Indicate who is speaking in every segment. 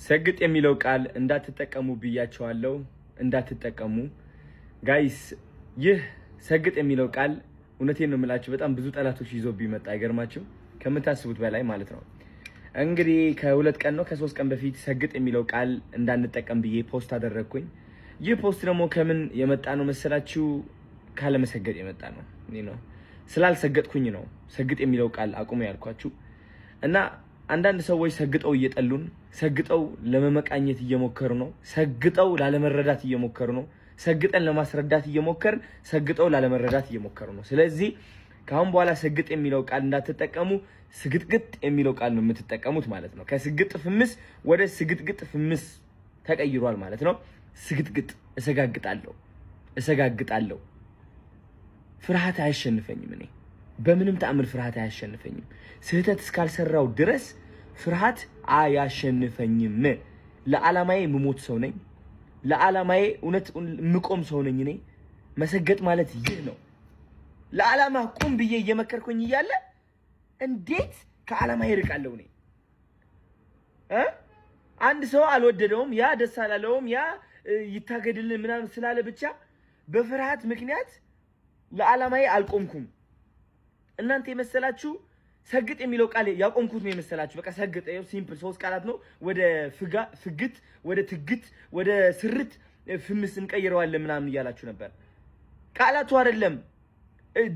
Speaker 1: ሰግጥ የሚለው ቃል እንዳትጠቀሙ ብያቸዋለሁ። እንዳትጠቀሙ guys። ይህ ሰግጥ የሚለው ቃል እውነቴን ነው የምላችሁ በጣም ብዙ ጠላቶች ይዞብኝ መጣ። አይገርማችሁ? ከምታስቡት በላይ ማለት ነው። እንግዲህ ከ2 ቀን ነው ከ3 ቀን በፊት ሰግጥ የሚለው ቃል እንዳንጠቀም ብዬ post አደረግኩኝ። ይህ post ደግሞ ከምን የመጣ ነው መሰላችሁ? ካለመሰገጥ የመጣ ነው you know። ስላልሰገጥኩኝ ነው ሰግጥ የሚለው ቃል አቁሙ ያልኳችሁ። እና አንዳንድ ሰዎች ሰግጠው እየጠሉን፣ ሰግጠው ለመመቃኘት እየሞከሩ ነው። ሰግጠው ላለመረዳት እየሞከሩ ነው። ሰግጠን ለማስረዳት እየሞከርን ሰግጠው ላለመረዳት እየሞከሩ ነው። ስለዚህ ከአሁን በኋላ ሰግጥ የሚለው ቃል እንዳትጠቀሙ፣ ስግጥግጥ የሚለው ቃል ነው የምትጠቀሙት ማለት ነው። ከስግጥ ፍምስ ወደ ስግጥግጥ ፍምስ ተቀይሯል ማለት ነው። ስግጥግጥ፣ እሰጋግጣለሁ፣ እሰጋግጣለሁ። ፍርሃት አያሸንፈኝም። እኔ በምንም ተአምር ፍርሃት አያሸንፈኝም። ስህተት እስካልሰራው ድረስ ፍርሃት አያሸንፈኝም። ለዓላማዬ የምሞት ሰው ነኝ። ለዓላማዬ እውነት የምቆም ሰው ነኝ። እኔ መሰገጥ ማለት ይህ ነው። ለዓላማ ቁም ብዬ እየመከርኩኝ እያለ እንዴት ከዓላማ ይርቃለሁ? እኔ አንድ ሰው አልወደደውም፣ ያ ደስ አላለውም፣ ያ ይታገድልን ምናምን ስላለ ብቻ በፍርሃት ምክንያት ለዓላማዬ አልቆምኩም። እናንተ የመሰላችሁ ሰግጥ የሚለው ቃል ያቆምኩት ነው የመሰላችሁ። በቃ ሰግጥ simple ሶስት ቃላት ነው። ወደ ፍጋ ፍግት፣ ወደ ትግት፣ ወደ ስርት ፍምስ እንቀይረዋለን ምናምን እያላችሁ ነበር። ቃላቱ አይደለም።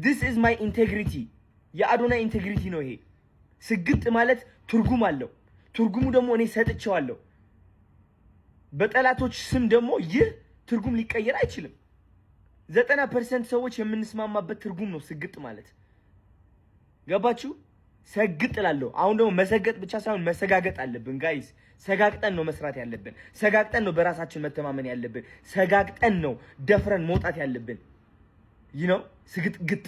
Speaker 1: This is my integrity፣ የአዶናይ integrity ነው ይሄ። ስግጥ ማለት ትርጉም አለው። ትርጉሙ ደግሞ እኔ ሰጥቼዋለሁ። በጠላቶች ስም ደግሞ ይህ ትርጉም ሊቀየር አይችልም። 90% ሰዎች የምንስማማበት ትርጉም ነው ስግጥ ማለት። ገባችሁ? ሰግጥ እላለሁ። አሁን ደግሞ መሰገጥ ብቻ ሳይሆን መሰጋገጥ አለብን guys። ሰጋግጠን ነው መስራት ያለብን። ሰጋግጠን ነው በራሳችን መተማመን ያለብን። ሰጋግጠን ነው ደፍረን መውጣት ያለብን። ይህ ነው ስግጥግጥ።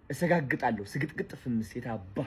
Speaker 1: እሰጋግጣለሁ። ስግጥግጥ ፍምስ የታባ